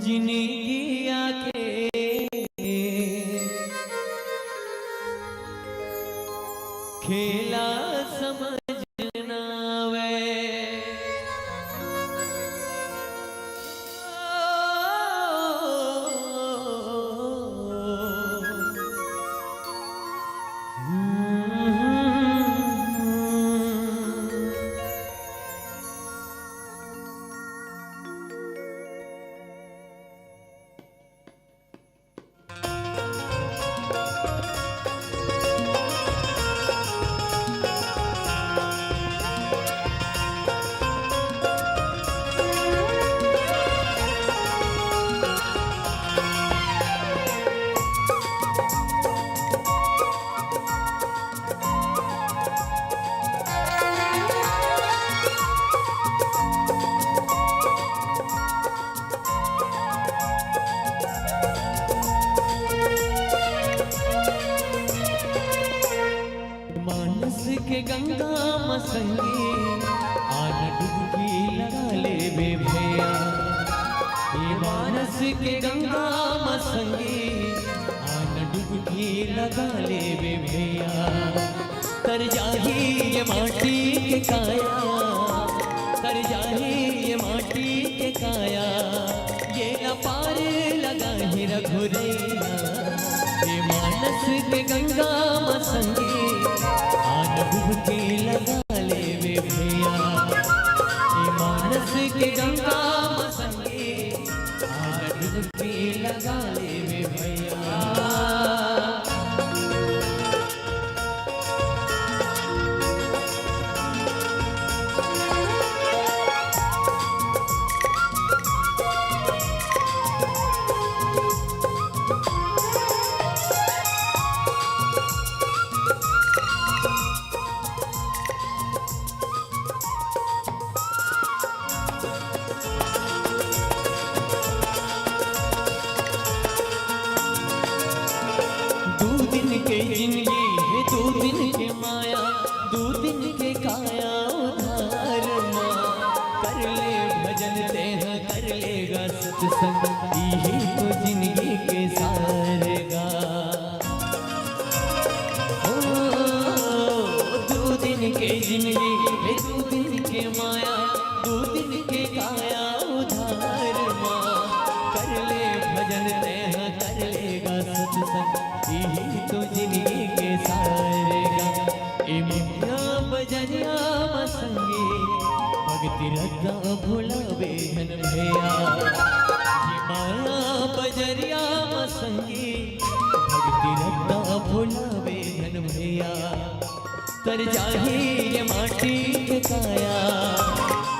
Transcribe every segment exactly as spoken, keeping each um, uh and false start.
जिनगिया के खेला समझ ना आवे। मानस के गंगा म संगी, आन डुबकी लगा लेबे भैया। ए मानस के गंगा म संगी, आन डुबकी लगा लेबे भैया। तर जाही ये माटी के काया, तर जाही ये माटी के काया, ये ला पार लगाही रघुरैया। ये मानस के गंगा म संगी, आन डुबकी लगा लेबे भैया। ये मानस के गंगा म संगी, आन डुबकी लगा लेबे भैया। दू दिन के जिनगी हे, दू दिन के माया, दू दिन के काया उधार मा। कर ले भजन तेहा, कर लेगा सत्संग, इही तो जिनगी के सार गा। ओ, दू दिन के जिनगी हे, दू दिन के माया, दू दिन के काया उधार मा। कर ले भजन तेहा, कर लेगा सत्संग, इही तो जिनगी के सार गा। ए मइया बजरिया म संगी, भगती रद्दा भुलाबे झन भैया। ए मइया बजरिया म संगी, भगती रद्दा भुलाबे झन भैया। तर जाही ये माटी के काया,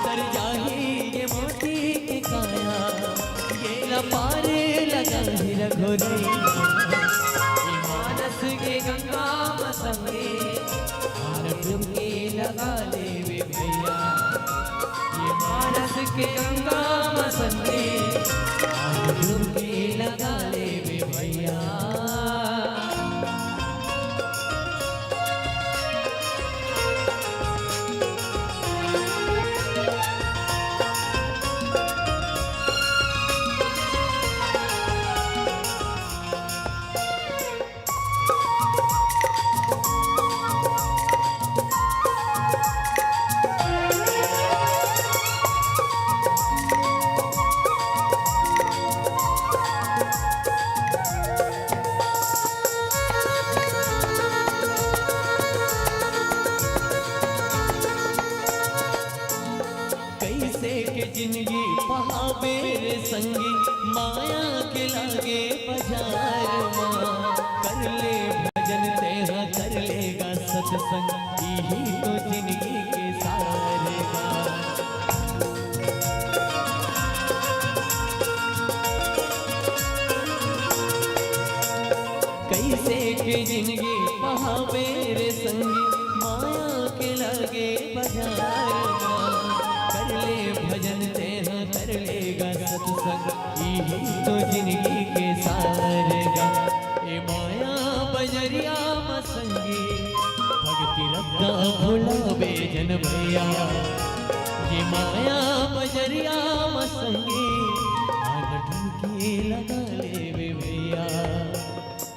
तर जाही ये माटी के काया, ये ला पार लगाही रघुरैया। ये मानस के गंगा म संगी, आन डुबकी लगा लेबे भैया। ये मानस के गंगा म संगी, आन डुबकी लगा लेबे भैया। कइसे के जिनगी पहाबे रे संगी, माया के लागे बजार मा। कर ले भजन तेहा, कर लेगा सत्संग, इही तो जिनगी के सार गा। कइसे के जिनगी पहाबे रे संगी, माया के लागे बजार मा। कर ले भजन तेहा, कर लेगा सत्संग, इही तो जिनगी के सार गा। ए मइया बजरिया म संगी, भगती रद्दा भुलाबे झन भैया। ए मइया बजरिया म संगी, आन डुबकी लगा लेवे भैया,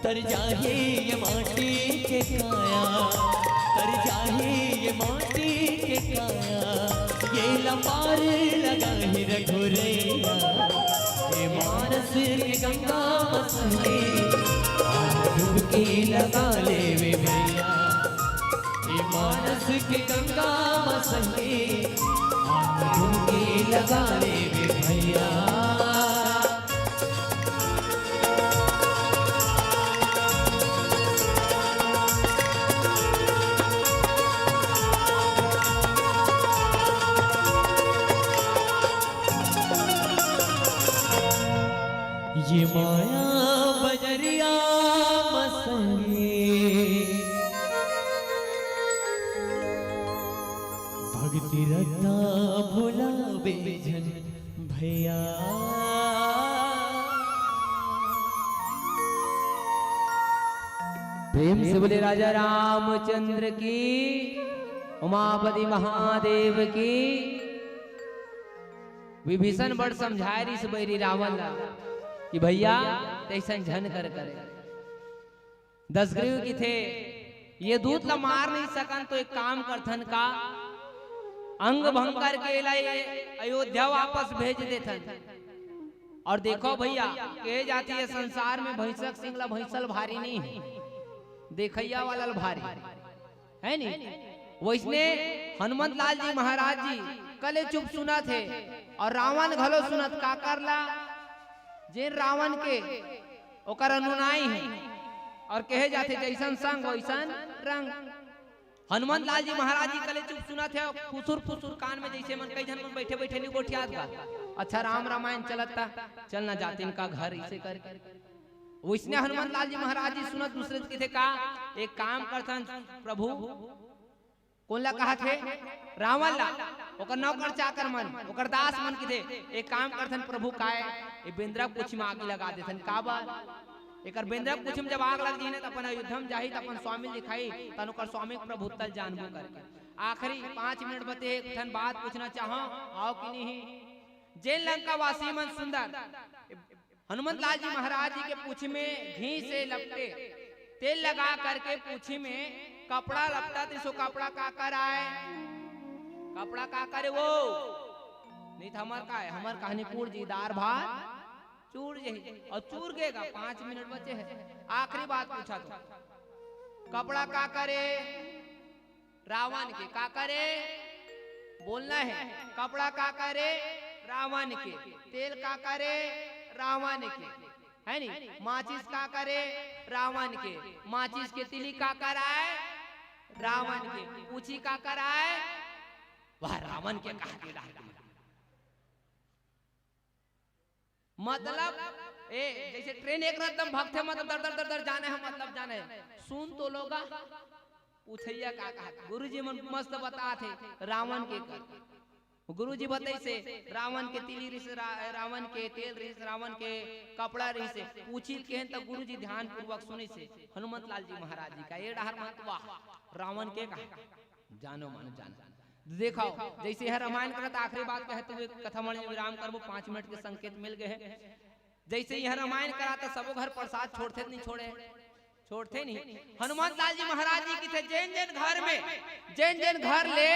तर जाही ये माटी के काया, तर जाही ये माटी के काया, ये ला पार लगाही रघुरैया। ये मानस के गंगा मसंगे, आज डुबकी लगा लेवे भैया। ये मानस के गंगा मसंगे, आज डुबकी लगा लेवे भैया। ये माया बजरिया मसंगे, भक्ति रत्ता भुलावे झन भैया। प्रेम से बोले राजा रामचंद्र की, उमापति महादेव की। विभीषण बड़ समझाए रिहिस बैरी रावण ला कि भैया, तैसन झन कर करे। दशग्रीव किथे, ये दूत ला मार नहीं सकन, तो एक काम करथन का, अंग भंग करके एला ये अयोध्या वापस भेज देथन। और देखो भैया, कहे जाथे ये संसार में भैंसक सिंग ला भैंसा ल भारी नहीं हे, देखइया वाला ल भारी हे, है नी? वैसने हनुमंत लाल जी महाराज जी कले चुप सुनत हे और रावण घलो सुनत, काकर ला, जेन रावण के ओकर अनुनाई हे। और कहे जाथे, जैसन संग वैसन रंग। हनुमंत लाल जी महाराज जी कले चुप सुनत हे, फुसुर फुसुर कान में, जैसे मन कई झन मन बैठे बैठे नहीं गोठियात बा। अच्छा, राम रामायण चलत ता, चल ना जातिन का घर, इसे करके। वैसने हनुमंत लाल जी महाराज जी सुनत दूसरे से किथे का, एक काम करथन प्रभु, कोन ला कहत हे? रावण ला। ओकर नौकर चाकर मन, ओकर दास मन किथे, एक काम करथन प्रभु, काय ए बेंदरा पूछी में आगी लगा देथन। काबर? एकर बेंदरा पूछी में जब आग लग जाही ना, त अपन अयोध्या में जाही, त अपन स्वामी दिखाही, तन ओकर स्वामी के प्रभुत्ता ल जानबो करके। आखिरी पाँच मिनट बचे, एक ठन बात पूछना चाहव, हव कि नहीं? जेन लंका वासी मन सुंदर हनुमंत लाल जी महाराज जी के पूछी में घी से लपटे, तेल लगा करके पूछी में कपड़ा लपटत हे, सो कपड़ा काकर आय? कपड़ा काकर हे वो? नहीं त हमर का हे, हमर कहानी पूर जी, दार भात चूर जही। और चूर गेगा, पाँच मिनट बचे हे, आखिरी बात पूछत हों, कपड़ा काकर हे? रावण के। काकर हे? बोलना हे। कपड़ा काकर हे? रावण के। तेल काकर हे? रावण के। है नी? माचिस काकर हे? रावण के। माचिस के तिली काकर आय? रावण के। पूछी काकर आय? वह रावण के कहा के डाल दिया। मतलब, ए, जैसे ट्रेन एक रद्दम भगथे, मतलब दर दर दर दर जाने हे, मतलब जाने हे। सुन तो लोगा, पूछइया का कहत? गुरुजी मन मस्त बतात हे रावण के कर। गुरुजी बतइसे रावण के तिली रिहिस, रा-, रावण के तेल रिहिस, रावण के कपड़ा रिहिस। पूछी ल केहेन त गुरुजी ध्यानपूर्वक सुनिसे हनुमंत लाल जी महाराज जी का। ए डहर मत वाह, रावण के कहा, जानो मानो जानो। देखो, जैसे यह रामायण करत आखिरी बात कहते हुए कथा मन विराम करबो, पाँच मिनट के संकेत मिल गए हे। जैसे यह रामायण करत सबो घर प्रसाद छोड़थे नहीं छोड़े? छोड़थे नहीं। हनुमंत लाल जी महाराज जी किथे, जेन जेन घर में, जेन जेन घर ले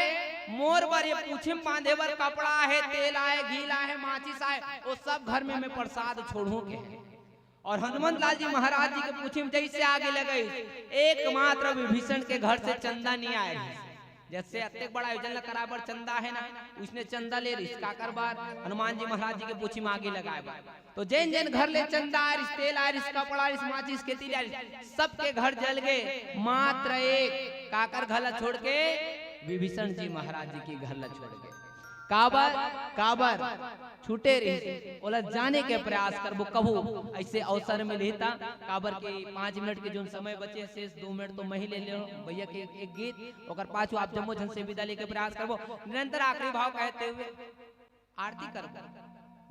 मोर बर ये पूछी में बांधे बर कपड़ा हे, तेल आय, घी आय, माचिस आय, वो सब घर में मैं प्रसाद छोड़हूं के। और हनुमंत लाल जी महाराज जी के पूछी में जैसे आगी लगइस, एकमात्र विभीषण के घर से चंदा नहीं आय। जैसे अतेक बड़ा आयोजन ला कराय बर चंदा हे ना, उसने चंदा ले रिहिस काकर बर? हनुमान जी महाराज जी के पूछी में आगी लगाय बर। तो जेन जेन घर ले चंदा आय रिहिस, तेल आय रिहिस, कपड़ा आय रिहिस, माचिस के तिली आय रिहिस, सबके घर जल गे, मात्र एक काकर घर ला छोड़ के, विभीषण जी महाराज जी के घर ला छोड़ के। काबर? काबर? छूटे रहिस, ओला जाने के प्रयास करबो। कभू ऐसे अवसर मिलही ता, काबर के पाँच मिनट के जोन समय बचे हे, शेष दो मिनट तो मैं ही ले लेहूं भैया के एक गीत, ओकर पाछू आप जम्मो झन से विदा लेके प्रयास करबो। निरंतर आखिरी भाव कहते हुए आरती करबो,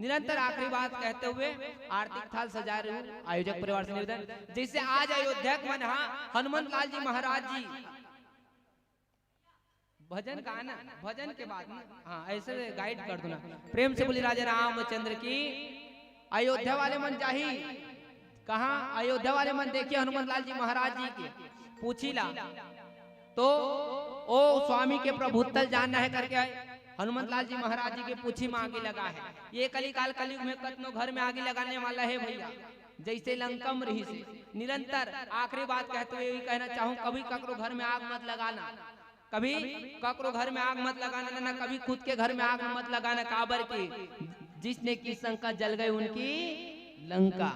निरंतर आखिरी बात कहते हुए आरती के थाल सजा रहे हो। आयोजक परिवार से निवेदन, जैसे आज अयोध्या के मन हा हनुमंत लाल जी महाराज जी भजन गाना, भजन के बाद ना, हाँ, ऐसे गाइड कर दो ना। प्रेम से बोली राजा रामचंद्र की। अयोध्या वाले मन जाही कहाँ? अयोध्या वाले मन देखिए हनुमंत लाल जी महाराज जी के पूछी ला, तो ओ स्वामी के प्रभुत्व ल जानना है करके हनुमंत लाल जी महाराज जी के पूछी में आगी लगा है। ये कलिकाल कलयुग में कतनो घर में आगी लगाने वाला है भैया, जैसे लंका में रहिस हे निरंतर। आखिरी बात कहते हुए ये कहना चाहूँ, कभी ककरो घर में आग मत लगाना, कभी ककरो घर में आग मत लगाना, ना, ना कभी खुद के घर में आग मत लगाना, काबर कि जिसने की शंका जल गई उनकी लंका।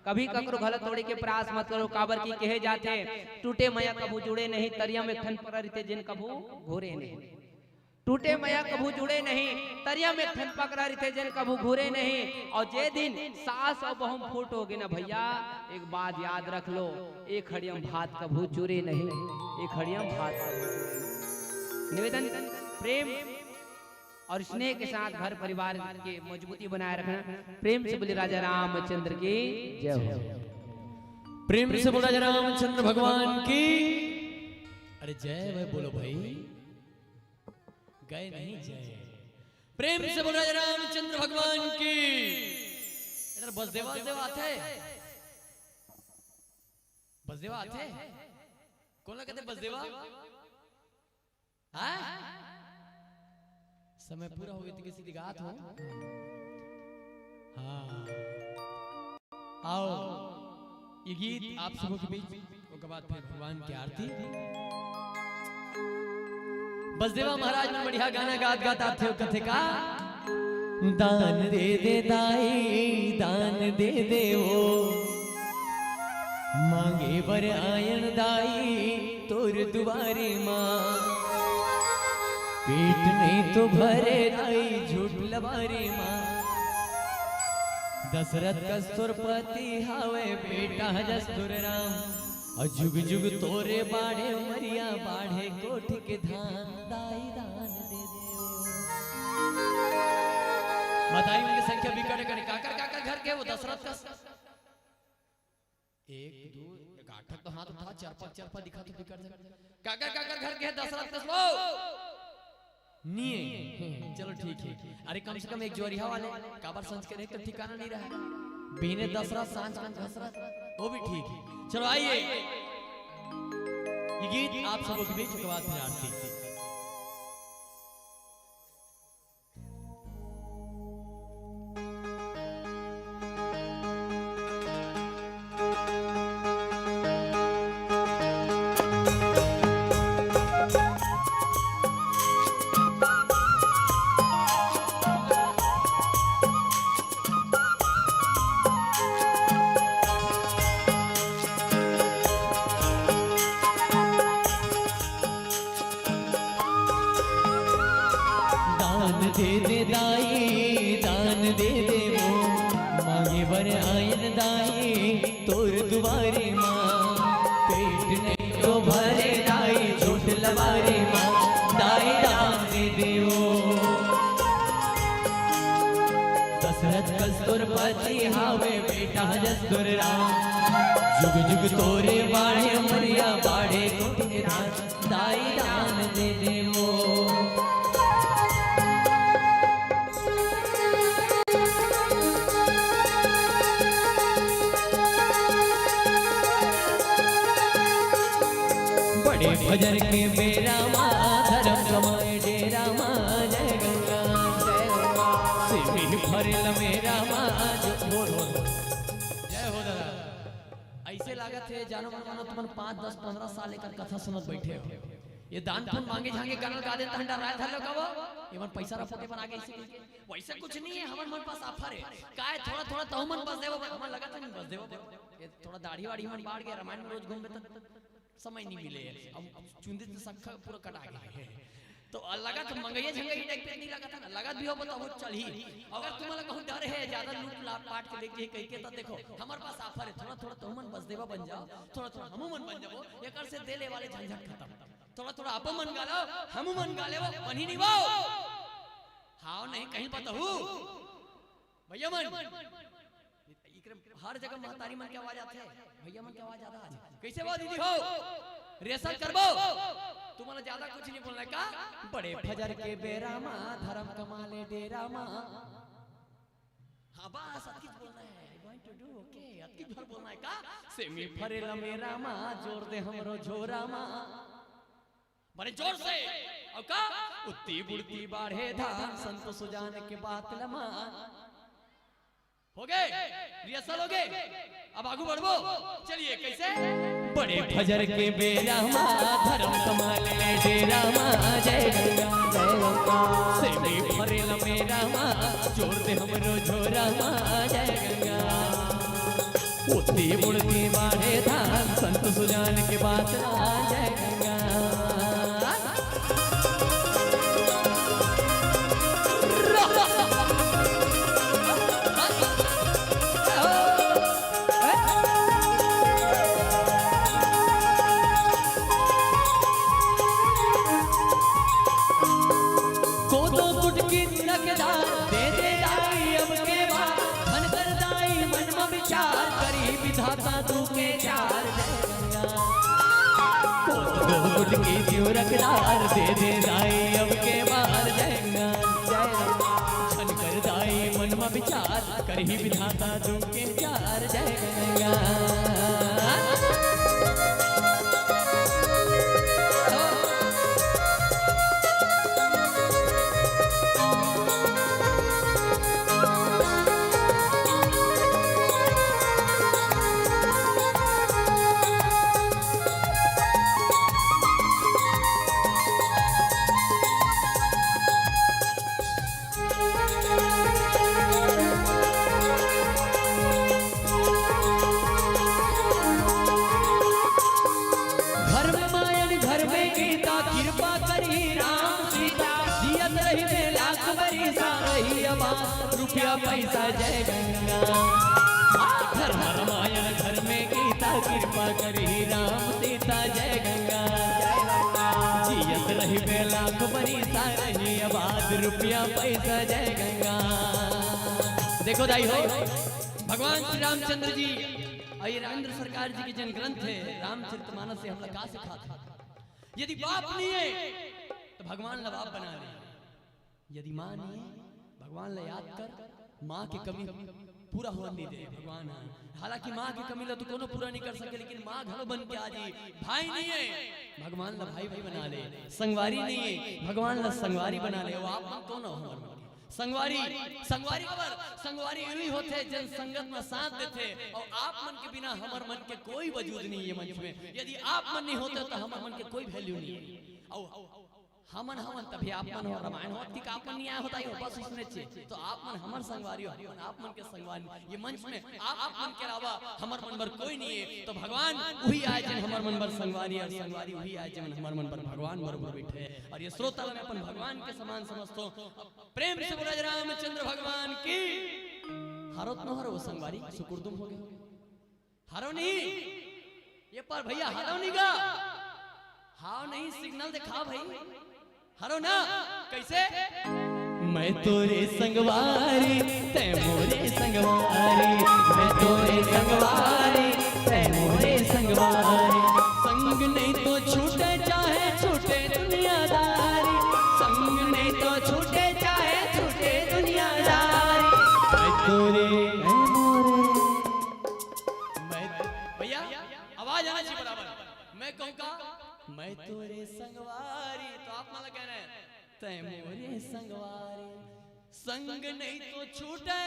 कभी ककरो घर ल तोड़े के प्रयास मत करो, काबर कि कहे जाथे, टूटे मया कभू जुड़े नहीं, तरिया में एक ठन पकरा रहिथे जेन कभू घूरे नहीं। टूटे मया कभू जुड़े नहीं, तरिया में एक ठन पकरा रहिथे जेन कभू घूरे नहीं। और जे दिन सास और बहू में फूट होगे ना भैया, एक बात याद रख लो, एक हड़िया में भात कभू चूरे नहीं, एक हड़िया में भात कभू चूरे नहीं। निवेदन, प्रेम और स्नेह के साथ घर परिवार के मजबूती बनाए रखना। प्रेम से बोलिए राजा रामचंद्र की जय हो। प्रेम से बोल राजा रामचंद्र भगवान की। अरे जय भाई बोलो भाई, गए नहीं जय। प्रेम से बोल राजा रामचंद्र भगवान की। इधर बसदेवा, बसदेवा आथे, बसदेवा आथे। कोन ला कथे बसदेवा? हाँ? समय पूरा हो गया तो किसी दिखात हो। हाँ, आओ, ये गीत आप सबों के बीच, ओकर बाद फिर भगवान की आरती। बसदेवा महाराज मन बढ़िया गाना गात गात आथे, कथे का, दान दे दे दाई, दान दे दे ओ, मांगे बर आयन दाई तोर दुवारी माँ। पेट नहीं तो भरे दाई झूठ लबारी माँ। दशरथ कस तोर पति हावे बेटा जस तोर राम। और जुग जुग तोरे बाढ़े मरिया बाढ़े कोठ के धान दाई दान दे दे। बताई उनकी संख्या बिकट करे। काकर काकर घर के वो दशरथ कस एक, दो, एक आठ तक तो हाथ उठा, चार पांच, चार पांच दिखा तो बिकट जाए। काकर, काकर घर के दशरथ कस वो? नहीं है। चलो ठीक है। अरे कम से कम एक जोरिहा वाले, काबर संस्कार एक तो ठिकाना नहीं रहा। बिहने दशरथ, सांझ का दशरथ, वो भी ठीक है। चलो आइए। ये गीत आप सबों के बीच, ओकर बाद फिर आरती। दान दे दे दाई, दान दे दे वो, मांगे बर आयन दाई तोर दुवारी माँ। पेट नहीं तो भरे दाई झूठ लबारी माँ, दाई दान दे दे वो। दशरथ कस तोर पति हावे बेटा जस तोर राम। जुग जुग तोरे बाढ़े मरिया बाढ़े कोटि के धान। दाई दान दे देवो। बड़े फजर के बेरा मा धरम कमाए डेरा मा जय गंगा। सिविल भरेल मेरा मा आज बोल बोल। जय हो दादा। ऐसे लागत हे जानो मन मानो तुमन पाँच, दस, पन्द्रह साल एकर कथा सुनत बैठे हो। ये दान पुन मांगे झांगे करल का देन तहन डराए धर लो का वो? ये मन पैसा रखो के बना के इसी। वैसे कुछ नहीं है, हमन मन पास offer है। काय थोड़ा थोड़ा तहु मन बस देवो, हमन लगत नहीं बस देवो। ये थोड़ा दाढ़ी वाढ़ी मन बाढ़ गया, रामायण में रोज घूमबे त समय नहीं मिले। अब चुंदी तो सक्खा पूरा कटा गया है। तो लगत मंगइया झंगइया type के नहीं लगत है ना, लगत भी हो तो वो चलही। अगर तुम्हारा कहूँ डर है, ज्यादा लूट लाट पाट के लेके कह के, तो देखो, हमारे पास offer है, थोड़ा थोड़ा तुम मन बस देवा बन जाओ, थोड़ा थोड़ा हमू मन बन जाओ, एकर से दे ले वाले झंझट खत्म। थोड़ा थोड़ा आपो मन गा लो, हमू मन गा लेवो, बनी नहीं वो। हाव नहीं कहीं पता हूँ। भैया मन, इकरे हर जगह महतारी मन के आवाज आथे, भैया मन के आवाज ज्यादा आथे। कैसे वो दीदी हो? rehearsal करबो? तुम्हारा ज्यादा कुछ नहीं बोलना का? बड़े फजर के बेरा मा, धरम कमाले डेरा मा। अब बस अतकीच बोलना है, I want to do, okay, अतकीच भर बोलना है का? सेमी फरेला मेरा माँ, जोर दे हमरो झोरा माँ। बड़े जोर से। अउ का? उत्ती बुड़ती बाढ़े धान, संत सुजान के बात लमान। हो गए, रिहर्सल हो गए, अब आगू बढ़बो। चलिए, कैसे? बड़े फजर के बेरा मा, धरम कमल ले डेरा मा, जय गंगा, जय गंगा। सेमी फरेला मेरा मा, जोर दे हमरो झोरा मा, जय गंगा। उत्ती बुड़ती बाढ़े धान, संत सुजान के बात ला, जय गंगा। कोदो कुटकी तिलकदार, दे दे दाई अब के बार, मन कर दाई मन म विचार, करी विधाता तू के चार, जय गंगा। कोदो कुटकी तिलकदार, दे दे दाई अब के बार, जय गंगा, जय गंगा। मन कर दाई मन म विचार, करही विधाता तू के चार, जय गंगा। घर में मायन, घर में गीता, कृपा करी राम सीता, जियत रही में लाख बरिसा, रही आबाद रुपया पैसा, जय गंगा। घर में मायन, घर में गीता, कृपा करी राम सीता, जय गंगा। जियत रही में लाख बरिसा, रही आबाद रुपया पैसा, जय गंगा। देखो दाई हो, भगवान श्री रामचंद्र जी अउ ये राजेंद्र सरकार जी के जन ग्रंथ हे रामचरितमानस, ये हमला का सिखाथे? यदि बाप नहीं हे तो भगवान ला बाप बना ले, यदि माँ नहीं हे, भगवान ला याद कर, माँ के कमी पूरा होन नहीं दे भगवान ह। हालांकि माँ के कमी ला तो कोनो पूरा नहीं कर सके, लेकिन माँ घलो बन के आ जी। भाई नहीं हे, भगवान ला भाई भी बना ले। संगवारी नहीं हे, भगवान ला संगवारी बना ले। अउ आप मन कोन हो हमर मन के संगवारी? संगवारी काबर? संगवारी उही होथे जेन संगत म साथ देथे। अउ आप मन के बिना हमर मन के कोई वजूद नहीं हे मंच में। यदि आप मन नहीं होते तो हमर मन के कोई वैल्यू नहीं हे। अउ हमन हवन तभी आप मन हो, रामायण होत कि आप मन नहीं आए होता ही हो, बस उसने चे। तो आप मन हमर संगवारी हो, हमन आप मन के संगवारी। ये मंच में आप, आप मन के अलावा हमर मन बर कोई नहीं हे। तो भगवान उही आए जेन हमर मन बर संगवारी, अउ संगवारी उही आए जेन हमर मन बर भगवान बरोबर बैठे। अउ ये श्रोता ला मैं अपन भगवान के समान समझथों। प्रेम से बोला जय रामचंद्र भगवान की। हरो त नो हरो संगवारी, सुकुरदुम हो गे। हरो नहीं, ये पर भैया हरो नहीं गा। हाव नहीं, सिग्नल दिखा भाई। हरो ना, कैसे? मैं तोरे संगवारी, तै मोरे संगवारी। मैं तोरे संगवारी, तै मोरे संगवारी। संग नहीं तो छूटे चाहे छूटे दुनियादारी, संग नहीं तो छूटे चाहे छूटे दुनियादारी। मैं तोरे, मैं मोरे। मैं, भैया, आवाज आना चाहिए बराबर। मैं कहूँ का, मैं तोरे संगवारी, तो आप मन ला कहना हे, तै मोरे संगवारी। संग नहीं तो छूटे।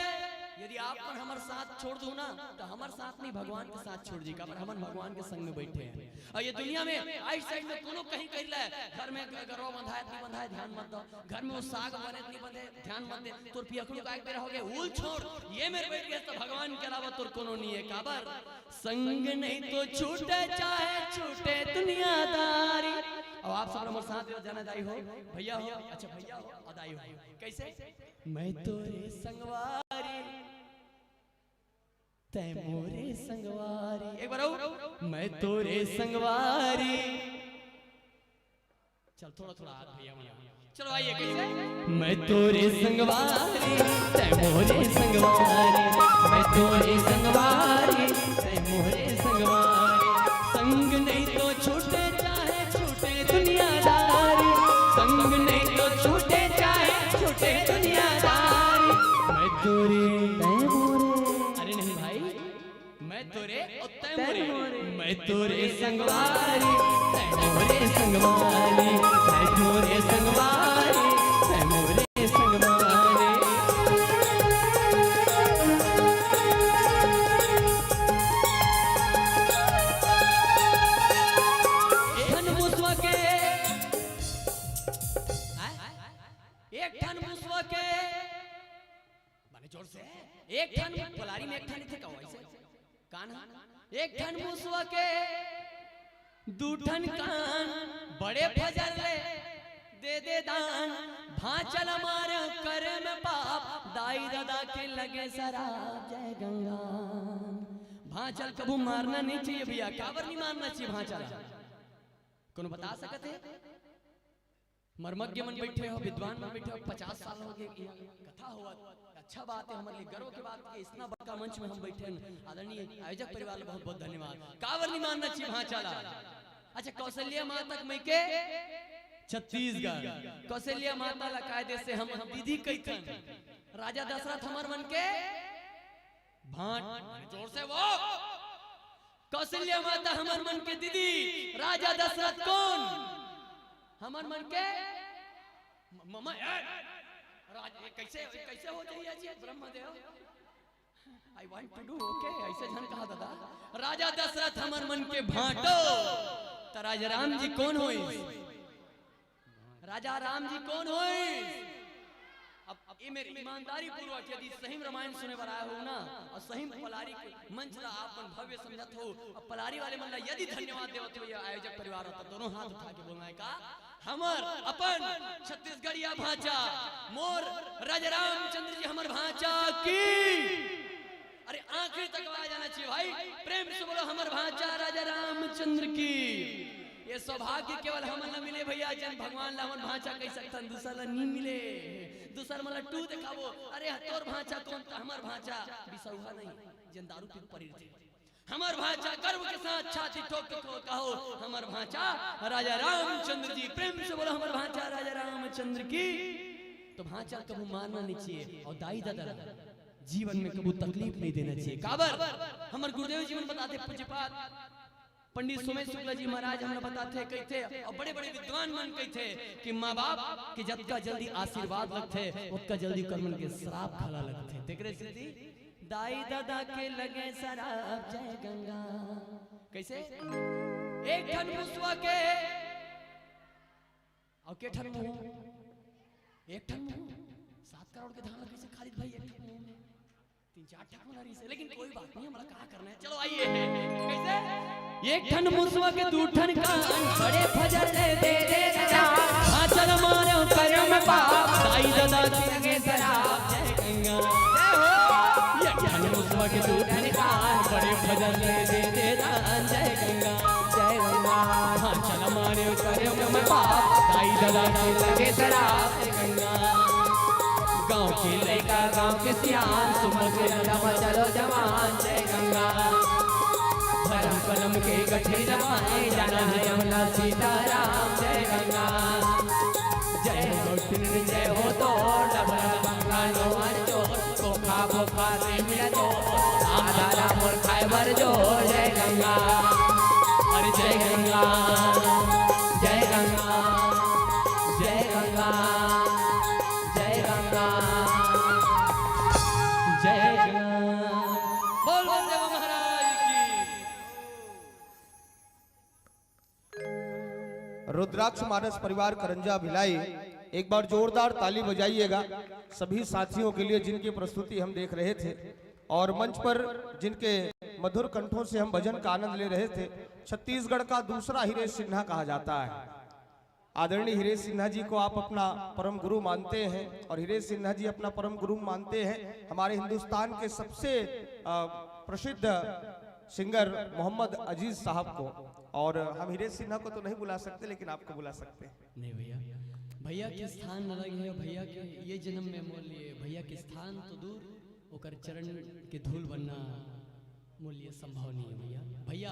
यदि आप मन हमर साथ छोड़ दो ना, तो हमर साथ नहीं, भगवान के साथ छोड़ जी, काबर हमन भगवान के संग में बैठे हे। अउ ये दुनिया में आइट साइड में कोनो कहीं करी ला, घर में ग-, गरवा बंधाय, नहीं बंधाय, ध्यान मत दो। घर में वो साग बने, नहीं बने, ध्यान मत दे। तोर पियकड़ू का एक बेरा हो गे, उल छोड़, ये मेर बैठ गे तो भगवान के अलावा तोर कोनो नहीं हे। काबर? संग नहीं तो छूटे चाहे छूटे दुनियादारी। अउ आप सब हमर साथ में जाना दाई हो, भैया हो, अच्छा भैया हो, अउ दाई हो। कैसे? मैं तोरे संगवारी, तै मोरे संगवारी। एक बार अउ, मैं तोरे संगवारी। चल, थोड़ा, थोड़ा हाथ भैया बना। चलो, आइए, कैसे? मैं तोरे संगवारी, तै मोरे संगवारी। मैं तोरे संगवारी, तै मोरे संगवारी। संग नहीं तो छूटे चाहे छूटे दुनियादारी, संग नहीं तो छूटे चाहे छूटे दुनियादारी। मैं तोरे, तै तोरे संगवारी, तै मोरे संगवारी, तै तोरे संगवारी, तै मोरे संगवारी। एक ठन मुसवा के, एक ठन मुसवा के, माने जोर से, एक ठन पलारी में एक ठन थे का वैसे? कान ह? एक ठन मुसवा के दू ठन कान, बड़े फजर ले दे दे दान। भांचा ल मारे करे में पाप, दाई ददा के लगे सराप। जय गंगा। भांचा ल कभू मारना नहीं चाहिए भैया। काबर नहीं मारना चाहिए भांचा ल? कोनो बता सकत हे? मर्मज्ञ मन बैठे हो, विद्वान मन बैठे हो, पचास साल हो गए, ये कथा होवत। अच्छा बात है, हमारे लिए गर्व की बात कि इतना बड़का मंच में हम बैठे हैं। आदरणीय आयोजक परिवार ल बहुत बहुत धन्यवाद। काबर नहीं मानना चाहिए भांचा ल? अच्छा, कौशल्या माता के मइके छत्तीसगढ़, कौशल्या माता ल कायदे से हम दीदी कहिथन। राजा दशरथ हमर मन के भांट, जोर से वो। कौशल्या माता हमर मन के दीदी, राजा दशरथ कोन? हमर मन के म-, ममा, ए, राज, ए, कैसे, कैसे हो जाइए जी Brahmadev? I want to do, okay, ऐसे झन कहा दादा। राजा दशरथ हमर मन के भांटो, त राजा राम जी कोन होइस? राजा राम जी कोन होइस? अब, अब ये मेरी ईमानदारी पूर्वक यदि सही में रामायण सुने बर आए हो ना, और सही में पलारी के मंच ला आप मन भव्य समझत हो, और पलारी वाले मन ला यदि धन्यवाद देवत हो, ये आयोजक परिवार होता, दोनों हाथ उठा के बोलना है का? हमर अपन छत्तीसगढ़िया भांचा, मोर राजा रामचंद्र जी हमर भांचा की। अरे आखिर तक आवाज आना चाहिए भाई, प्रेम से बोलो हमर भांचा राजा रामचंद्र की। ये सौभाग्य केवल हमन ला मिले भैया, जेन भगवान ला हमन भांचा कहि सकथन, दूसर ला नी मिले। दूसर मन ला टू देखाबो, अरे तोर भांचा कोन, त हमर भांचा बिसौहा नहीं, जेन दारू पी के परी रहिथे। हमर भांचा गर्व के साथ छाती ठोक के को-, कहो, हमर भांचा राजा रामचंद्र जी। प्रेम से बोलो हमर भांचा राजा रामचंद्र की। तो भांचा कभू मारना नहीं चाहिए और दाई ददा ला जीवन में कभू तकलीफ नहीं देना चाहिए। काबर? हमर गुरुदेव जी मन बताथे, पूज्यपाद पंडित सोमेश शुक्ला जी महाराज हमला बताथे, कहिथे, और बड़े-बड़े विद्वान मन कहिथे कि माँ बाप के जतका जल्दी आशीर्वाद लगथे, ओतका जल्दी ओकर मन के श्राप घला लगथे। तेकरे सेती दाई ददा के लगे सराप। जय गंगा। कैसे? एक ठन मुसवा के, और के ठन मुंह? एक ठन मुंह। सात करोड़ के धान ला कैसे खरीद भाई एक ठन मुंह? तीन चार ठन मन रहिसे, लेकिन कोई बात नहीं, हमला का करना है। चलो आइए, कैसे? एक ठन मुसवा के दू ठन कान, बड़े फजर ले दे दे ददा। हाँ चल मारो करम पाप, दाई ददा के लगे सराप। जय गंगा। जय हो। एक ठन मुसवा के दू ठन कान, बड़े फजर ले दे दे दान। जय गंगा। जय गंगा। हाँ चल मारो करम पाप, दाई ददा के लगे सराप। जय गंगा। गांव के लइका, गांव के सियान, सुमन के नंदा म चलो जवान। जय गंगा। धरम करम के गठरी जमाए, जाना है जमना सीताराम। जय गंगा। जय हो गौतम, जय हो तो डबरा बंगा लोहर चोर, बोखा बोखा से मिला तो, आधा राम और खाए बर जोर। जय गंगा। अरे जय गंगा, जय गंगा, जय गंगा, जय गंगा, जय गंगा। बोल बोल देवा महाराज की। रुद्राक्ष मानस परिवार करंजा भिलाई, एक बार जोरदार ताली बजाइएगा सभी साथियों के लिए जिनकी प्रस्तुति हम देख रहे थे और मंच पर जिनके मधुर कंठों से हम भजन का आनंद ले रहे थे। छत्तीसगढ़ का दूसरा हिरेश सिन्हा कहा जाता है। आदरणीय हिरेश सिन्हा जी को आप अपना परम गुरु मानते हैं और हिरेश सिन्हा जी अपना परम गुरु मानते हैं हमारे हिंदुस्तान के सबसे, अ, प्रसिद्ध सिंगर मोहम्मद अजीज साहब को। और हम हिरेश सिन्हा को तो नहीं बुला सकते, लेकिन आपको बुला सकते हैं। नहीं भैया, भैया के स्थान अलग है। भैया के ये जन्म में मोर लिए, भैया के स्थान तो दूर, ओकर चरण के धूल बनना मोर लिए संभव नहीं है भैया। भैया